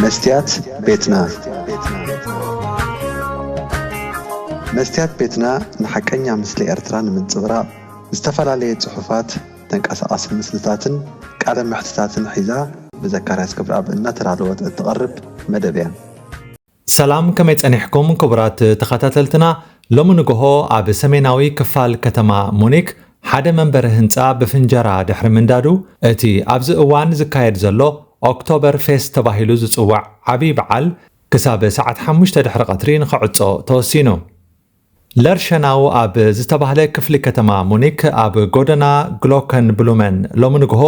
መስትያት ቤትና። መስትያት ቤትና ንሓቀኛ ምስሊ ኤርትራ ንምንጽብራቕ ዝተፈላለየ ጽሑፋት፣ ተንቀሳቓሲ ምስልታትን ቃለ መሕትታትን ሒዛ ብዘካርያስ ክብረኣብ እናተዳለወት እትቐርብ መደብ እያ። ሰላም፣ ከመይ ጸኒሕኩም ክቡራት ተኸታተልትና? ሎሚ ንግሆ ኣብ ሰሜናዊ ክፋል ከተማ ሙኒክ ሓደ መንበሪ ህንጻ ብፍንጀራ ድሕሪ ምንዳዱ፣ እቲ ኣብዚ እዋን ዝካየድ ዘሎ ኦክቶበር ፌስት ተባሂሉ ዝጽዋዕ ዓቢ በዓል ክሳብ ሰዓት ሓሙሽተ ድሕሪ ቀትሪ ንኽዕጾ ተወሲኑ። ለርሸናው ኣብ ዝተባህለ ክፍሊ ከተማ ሙኒክ ኣብ ጎደና ግሎከን ብሉመን ሎሚ ንግሆ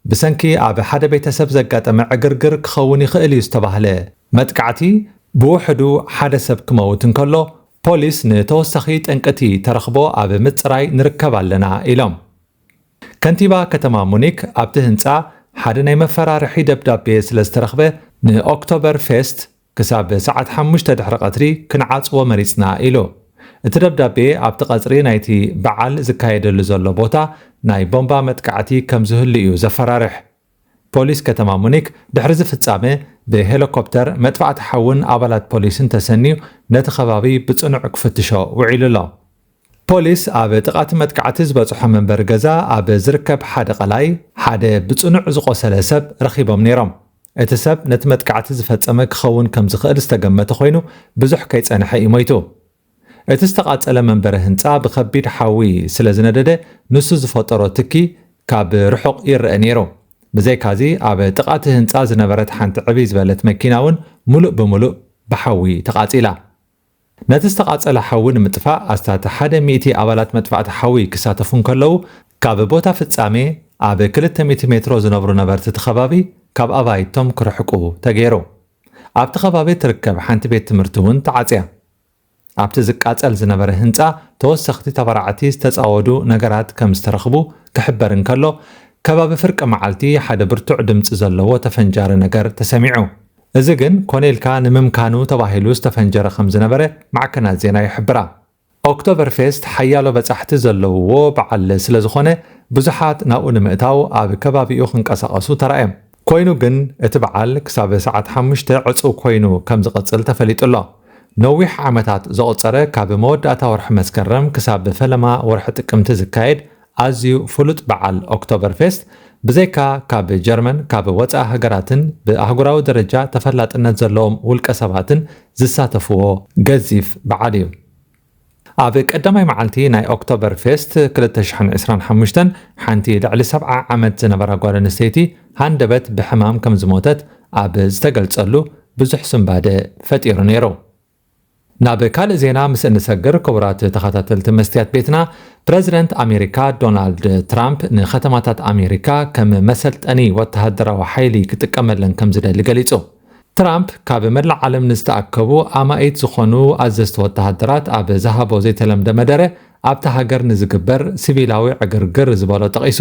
ብሰንኪ ኣብ ሓደ ቤተሰብ ዘጋጠመ ዕግርግር ክኸውን ይኽእል እዩ ዝተባህለ መጥቃዕቲ ብውሕዱ ሓደ ሰብ ክመውት እንከሎ፣ ፖሊስ ንተወሳኺ ጠንቅቲ ተረኽቦ ኣብ ምጽራይ ንርከብ ኣለና ኢሎም። ከንቲባ ከተማ ሙኒክ ኣብቲ ህንጻ ሓደ ናይ መፈራርሒ ደብዳቤ ስለ ዝተረኽበ፣ ንኦክቶበር ፌስት ክሳብ ሰዓት ሓሙሽተ ድሕሪ ቀትሪ ክንዓጽዎ መሪጽና ኢሉ። እቲ ደብዳቤ ኣብቲ ቀጽሪ ናይቲ በዓል ዝካየደሉ ዘሎ ቦታ ናይ ቦምባ መጥቃዕቲ ከም ዝህሉ እዩ ዘፈራርሕ። ፖሊስ ከተማ ሙኒክ ድሕሪ እዚ ፍጻመ ብሄሊኮፕተር መጥፋእቲ ሓውን ኣባላት ፖሊስን ተሰንዩ ነቲ ከባቢ ብጽኑዕ ክፍትሾ ውዒሉ ኣሎ። ፖሊስ ኣብ ጥቓ እቲ መጥቃዕቲ ዝበጽሖ መንበሪ ገዛ ኣብ ዝርከብ ሓደ ቀላይ ሓደ ብጽኑዕ ዝቖሰለ ሰብ ረኺቦም ነይሮም። እቲ ሰብ ነቲ መጥቃዕቲ ዝፈጸመ ክኸውን ከም ዝኽእል ዝተገመተ ኮይኑ፣ ብዙሕ ከይጸንሐ እዩ ሞይቱ። እቲ ዝተቓጸለ መንበሪ ህንጻ ብኸቢድ ሓዊ ስለ ዝነደደ፣ ንሱ ዝፈጠሮ ትኪ ካብ ርሑቕ ይረአ ነይሩ። ብዘይካዚ፣ ኣብ ጥቓ እቲ ህንጻ ዝነበረት ሓንቲ ዕብይ ዝበለት መኪና እውን ምሉእ ብምሉእ ብሓዊ ተቓጺላ። ነቲ ዝተቓጸለ ሓዊ ንምጥፋእ ኣስታት ሓደ ሚእቲ ኣባላት መጥፋእቲ ሓዊ ክሳተፉ እንከለዉ፣ ካብ ቦታ ፍጻሜ ኣብ ክልተ ሚእቲ ሜትሮ ዝነብሩ ነበርቲ እቲ ከባቢ ካብ ኣባይቶም ክርሕቁ ተገይሩ። ኣብቲ ከባቢ እትርከብ ሓንቲ ቤት ትምህርቲ እውን ተዓጽያ። ኣብቲ ዝቃጸል ዝነበረ ህንጻ ተወሰኽቲ ተባራዕቲ ዝተጻወዱ ነገራት ከም ዝተረኽቡ ክሕበር እንከሎ፣ ከባቢ ፍርቂ መዓልቲ ሓደ ብርቱዕ ድምጺ ዘለዎ ተፈንጃሪ ነገር ተሰሚዑ። እዚ ግን ኮነ ኢልካ ንምምካኑ ተባሂሉ ዝተፈንጀረ ከም ዝነበረ ማዕከናት ዜና ይሕብራ። ኦክቶበር ፌስት ሓያሎ በጻሕቲ ዘለውዎ በዓል ስለ ዝኾነ፣ ብዙሓት ናብኡ ንምእታው ኣብ ከባቢኡ ክንቀሳቐሱ ተራእዮም። ኮይኑ ግን፣ እቲ በዓል ክሳብ ሰዓት ሓሙሽተ ዕጹው ኮይኑ ከም ዝቕጽል ተፈሊጡ ኣሎ። ነዊሕ ዓመታት ዘቑጸረ፣ ካብ መወዳእታ ወርሒ መስከረም ክሳብ ፈለማ ወርሒ ጥቅምቲ ዝካየድ ኣዝዩ ፍሉጥ በዓል ኦክቶበር ፌስት፣ ብዘይካ ካብ ጀርመን፣ ካብ ወጻኢ ሃገራትን ብኣህጉራዊ ደረጃ ተፈላጥነት ዘለዎም ውልቀ ሰባትን ዝሳተፍዎ ገዚፍ በዓል እዩ። ኣብ ቀዳማይ መዓልቲ ናይ ኦክቶበር ፌስት ክልተ ሽሕን ዕስራን ሓሙሽተን፣ ሓንቲ ልዕሊ ሰብዓ ዓመት ዝነበራ ጓል ኣንስተይቲ ሃንደበት ብሕማም ከም ዝሞተት ኣብ ዝተገልጸሉ፣ ብዙሕ ስንባደ ፈጢሩ ነይሩ። ናብ ካልእ ዜና ምስ እንሰግር፣ ክቡራት ተኸታተልቲ መስትያት ቤትና፣ ፕረዚደንት ኣሜሪካ ዶናልድ ትራምፕ ንከተማታት ኣሜሪካ ከም መሰልጠኒ ወተሃደራዊ ሓይሊ ክጥቀመለን ከም ዝደሊ ገሊጹ። ትራምፕ ካብ መላእ ዓለም ንዝተኣከቡ ኣማኢት ዝኾኑ ኣዘዝቲ ወተሃደራት ኣብ ዝሃቦ ዘይተለምደ መደረ፣ ኣብታ ሃገር ንዝግበር ሲቪላዊ ዕግርግር ዝበሎ ጠቒሱ፣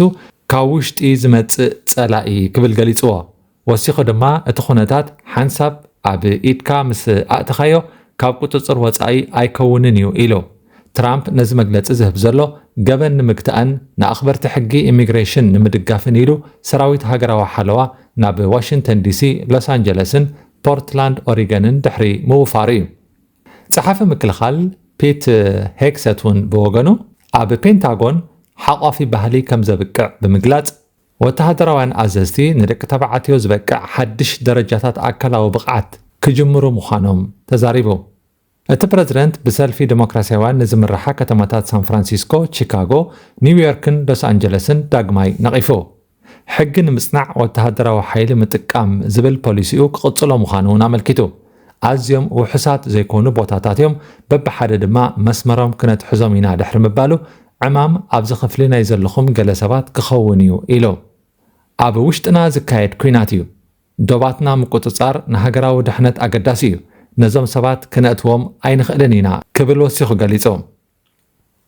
ካብ ውሽጢ ዝመጽእ ጸላኢ ክብል ገሊጽዎ። ወሲኹ ድማ፣ እቲ ኩነታት ሓንሳብ ኣብ ኢድካ ምስ ኣእተኻዮ፣ ካብ ቁጽጽር ወጻኢ ኣይከውንን እዩ ኢሉ። ትራምፕ ነዚ መግለጺ ዝህብ ዘሎ፣ ገበን ንምግታእን ንኣኽበርቲ ሕጊ ኢሚግሬሽን ንምድጋፍን ኢሉ፣ ሰራዊት ሃገራዊ ሓለዋ ናብ ዋሽንግተን ዲሲ፣ ሎስ ኣንጀለስን ፖርትላንድ ኦሪገንን ድሕሪ ምውፋሩ እዩ። ጸሓፊ ምክልኻል ፒት ሄግሰት እውን ብወገኑ፣ ኣብ ፔንታጎን ሓቋፊ ባህሊ ከም ዘብቅዕ ብምግላጽ፣ ወተሃደራውያን ኣዘዝቲ ንደቂ ተባዕትዮ ዝበቅዕ ሓድሽ ደረጃታት ኣካላዊ ብቕዓት ክጅምሩ ምዃኖም ተዛሪቡ። እቲ ፕረዚደንት ብሰልፊ ዲሞክራሲያውያን ንዝምርሓ ከተማታት ሳን ፍራንሲስኮ፣ ቺካጎ፣ ኒውዮርክን ሎስ ኣንጀለስን ዳግማይ ነቒፉ። ሕጊ ንምጽናዕ ወተሃደራዊ ሓይሊ ምጥቃም ዝብል ፖሊሲኡ ክቕጽሎ ምዃኑ እውን ኣመልኪቱ። ኣዝዮም ውሑሳት ዘይኮኑ ቦታታት እዮም፣ በብሓደ ድማ መስመሮም ክነትሕዞም ኢና ድሕሪ ምባሉ፣ ዕማም ኣብዚ ክፍሊ ናይ ዘለኹም ገለ ሰባት ክኸውን እዩ ኢሉ። ኣብ ውሽጥና ዝካየድ ኲናት እዩ። ዶባትና ምቁጽጻር ንሃገራዊ ድሕነት ኣገዳሲ እዩ። ነዞም ሰባት ክነእትዎም ኣይንኽእልን ኢና ክብል ወሲኹ ገሊጹ።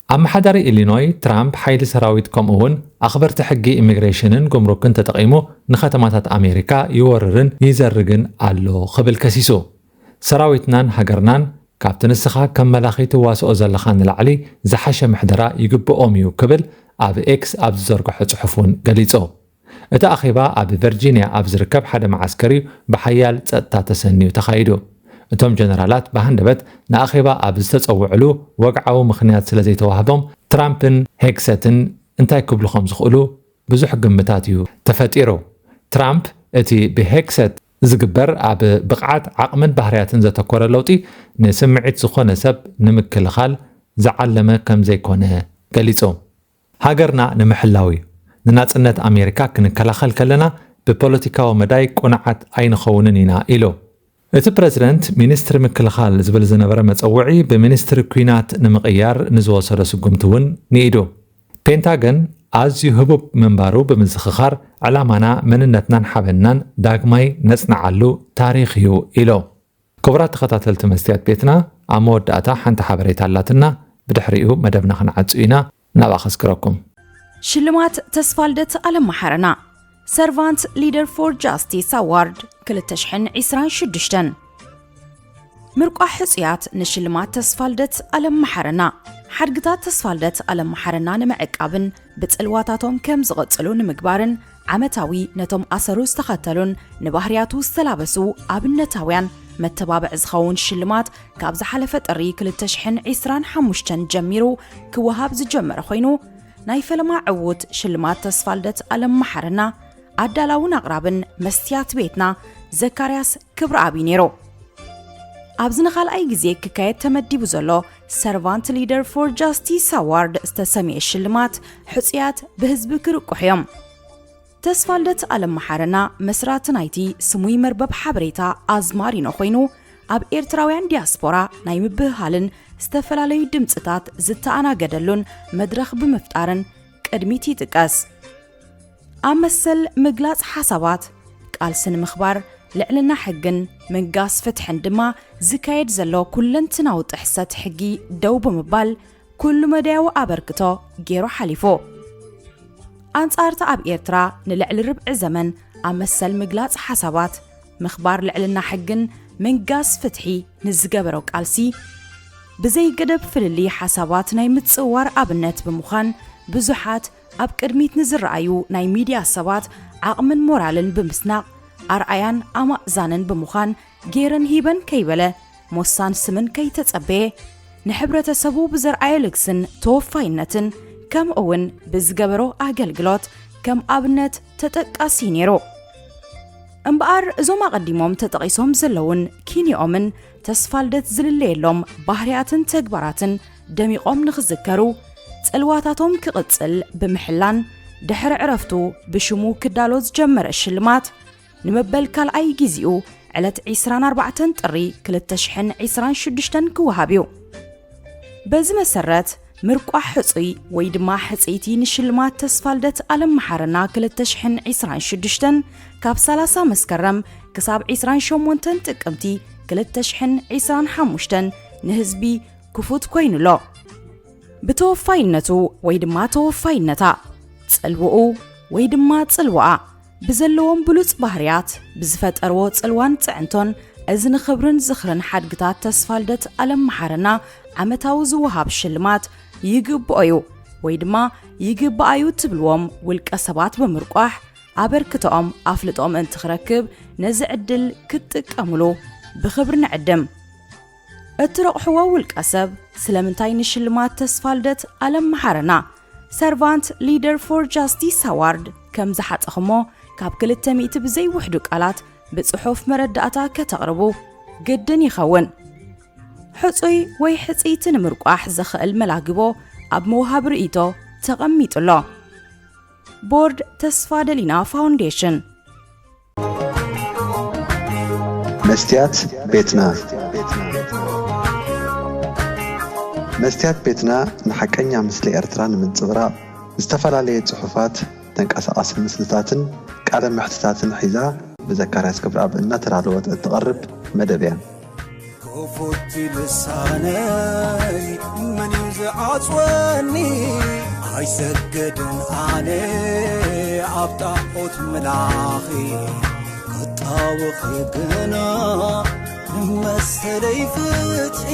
ኣመሓዳሪ ኢሊኖይ ትራምፕ ሓይሊ ሰራዊት ከምኡ እውን ኣኽበርቲ ሕጊ ኢሚግሬሽንን ጉምሩክን ተጠቒሙ ንከተማታት ኣሜሪካ ይወርርን ይዘርግን ኣሎ ክብል ከሲሱ። ሰራዊትናን ሃገርናን ካብቲ ንስኻ ከም መላኺ ትዋስኦ ዘለኻ ንላዕሊ ዝሓሸ ምሕደራ ይግብኦም እዩ ክብል ኣብ ኤክስ ኣብ ዝዘርግሖ ጽሑፍ እውን ገሊጹ። እቲ ኣኼባ ኣብ ቨርጂንያ ኣብ ዝርከብ ሓደ መዓስከር እዩ ብሓያል ጸጥታ ተሰንዩ ተኻይዱ። እቶም ጀነራላት ብሃንደበት ንኣኼባ ኣብ ዝተጸውዕሉ ወግዓዊ ምኽንያት ስለ ዘይተዋህቦም፣ ትራምፕን ሄግሰትን እንታይ ክብሉ ከም ዝኽእሉ ብዙሕ ግምታት እዩ ተፈጢሩ። ትራምፕ እቲ ብሄግሰት ዝግበር ኣብ ብቕዓት ዓቕምን ባህርያትን ዘተኮረ ለውጢ ንስምዒት ዝኾነ ሰብ ንምክልኻል ዝዓለመ ከም ዘይኮነ ገሊጹ። ሃገርና ንምሕላው እዩ። ንናጽነት ኣሜሪካ ክንከላኸል ከለና ብፖለቲካዊ መዳይ ቁኑዓት ኣይንኸውንን ኢና ኢሉ። እቲ ፕረዚደንት ሚኒስትሪ ምክልኻል ዝብል ዝነበረ መጸውዒ ብሚኒስትሪ ኲናት ንምቕያር ንዝወሰዶ ስጉምቲ እውን ንኢዱ። ፔንታገን ኣዝዩ ህቡብ ምንባሩ ብምዝኽኻር ዕላማና መንነትናን ሓበንናን ዳግማይ ነጽንዓሉ ታሪኽ እዩ ኢሉ። ክቡራት ተኸታተልቲ መስትያት ቤትና ኣብ መወዳእታ ሓንቲ ሓበሬታ ኣላትና ብድሕሪኡ መደብና ክንዓጹ ኢና። ናብኣ ከስክረኩም። ሽልማት ተስፋልደት ኣለመሓረና Servant Leader for Justice Award ክልተ ሽሕን ዕስራን ሽዱሽተን ምርቋሕ ሕጹያት ንሽልማት ተስፋልደት ኣለመሓረና ሓድግታት ተስፋልደት ኣለመሓረና ንምዕቃብን ብጽልዋታቶም ከም ዝቕጽሉ ንምግባርን ዓመታዊ ነቶም ኣሰሩ ዝተኸተሉን ንባህርያቱ ዝተላበሱ ኣብነታውያን መተባብዕ ዝኸውን ሽልማት ካብ ዝሓለፈ ጥሪ ክልተ ሽሕን ዕስራን ሓሙሽተን ጀሚሩ ክወሃብ ዝጀመረ ኮይኑ ናይ ፈለማ ዕዉት ሽልማት ተስፋልደት ኣለመሓረና ኣዳላውን ኣቕራብን መስትያት ቤትና ዘካርያስ ክብረኣብ እዩ ነይሩ። ኣብዚ ንኻልኣይ ግዜ ክካየድ ተመዲቡ ዘሎ Servant Leader for Justice Award ዝተሰምየ ሽልማት ሕጹያት ብህዝቢ ክርቁሕ እዮም። ተስፋልደት ኣለመሓረና መስራቲ ናይቲ ስሙይ መርበብ ሓበሬታ ኣዝማሪኖ ኮይኑ ኣብ ኤርትራውያን ዲያስፖራ ናይ ምብህሃልን ዝተፈላለዩ ድምፅታት ዝተኣናገደሉን መድረኽ ብምፍጣርን ቅድሚት ይጥቀስ። ኣብ መሰል ምግላፅ ሓሳባት፣ ቃልሲ ንምኽባር ልዕልና ሕግን ምንጋስ ፍትሕን ድማ ዝካየድ ዘሎ ኩለንትናዊ ጥሕሰት ሕጊ ደው ብምባል ኩሉ መዳያዊ ኣበርክቶ ገይሩ ሓሊፉ። ኣንጻር እቲ ኣብ ኤርትራ ንልዕሊ ርብዒ ዘመን ኣብ መሰል ምግላጽ ሓሳባት፣ ምኽባር ልዕልና ሕግን ምንጋስ ፍትሒ ንዝገበሮ ቃልሲ፣ ብዘይ ገደብ ፍልልይ ሓሳባት ናይ ምጽውዋር ኣብነት ብምዃን ብዙሓት ኣብ ቅድሚት ንዝረኣዩ ናይ ሚድያ ሰባት ዓቕምን ሞራልን ብምስናቕ ኣርኣያን ኣማእዛንን ብምዃን ገይረን ሂበን ከይበለ ሞሳን ስምን ከይተጸበየ ንሕብረተሰቡ ብዘርኣዮ ልግስን ተወፋይነትን ከምኡ እውን ብዝገበሮ ኣገልግሎት ከም ኣብነት ተጠቃሲ ነይሩ። እምበኣር እዞም ኣቐዲሞም ተጠቒሶም ዘለውን ኪንዮኦምን ተስፋልደት ዝልለየሎም ባህርያትን ተግባራትን ደሚቖም ንኽዝከሩ ጽልዋታቶም ክቕጽል ብምሕላን ድሕሪ ዕረፍቱ ብሽሙ ክዳሎ ዝጀመረ ሽልማት ንመበል ካልኣይ ጊዜኡ ዕለት ዕስራን ኣርባዕተን ጥሪ ክልተ ሽሕን ዕስራን ሽዱሽተን ክወሃብ እዩ። በዚ መሰረት ምርቋሕ ሕጹይ ወይ ድማ ሕጽይቲ ንሽልማት ተስፋልደት ኣለም መሓረና ክልተ ሽሕን ዕስራን ሽዱሽተን ካብ ሰላሳ መስከረም ክሳብ ዕስራን ሸሞንተን ጥቅምቲ ክልተ ሽሕን ዕስራን ሓሙሽተን ንህዝቢ ክፉት ኮይኑ ኣሎ። ብተወፋይነቱ ወይ ድማ ተወፋይነታ፣ ጽልውኡ ወይ ድማ ጽልዋኣ ብዘለዎም ብሉጽ ባህርያት ብዝፈጠርዎ ጽልዋን ጽዕንቶን እዚ ንኽብርን ዝኽርን ሓድግታት ተስፋልደት ኣለም መሓረና ዓመታዊ ዝወሃብ ሽልማት ይግብኦ እዩ ወይ ድማ ይግብኣዩ ትብልዎም ውልቀ ሰባት ብምርቋሕ ኣበርክተኦም ኣፍልጦ ምእንቲ ክረክብ ነዚ ዕድል ክትጥቀምሉ ብኽብሪ ንዕድም። እትረቑሕዎ ውልቀ ሰብ ስለምንታይ ንሽልማት ተስፋልደት ኣለም መሓረና Servant Leader for Justice Award ከም ዝሓጸኹሞ ካብ ክልተ ሚእቲ ብዘይውሕዱ ቃላት ብጽሑፍ መረዳእታ ከተቕርቡ ግድን ይኸውን። ሕጹይ ወይ ሕጽይቲ ንምርቋሕ ዘኽእል መላግቦ ኣብ መውሃቢ ርእይቶ ተቐሚጡ ኣሎ። ቦርድ ተስፋ ደሊና ፋውንዴሽን። መስትያት ቤትና። መስትያት ቤትና ንሓቀኛ ምስሊ ኤርትራ ንምንጽብራቕ ዝተፈላለየ ጽሑፋት፣ ተንቀሳቓሲ ምስልታትን ቃለ መሕትታትን ሒዛ ብዘካርያስ ክብረኣብ እናተዳለወት እትቐርብ መደብ እያ። ክፉት ልሳነይ መን እዩ ዝዓጽወኒ? ኣይሰግድን ኣነ ኣብ ጣዖት ምላኺ፣ ክጣወኺ ግና ንመሰለይ ፍትሒ።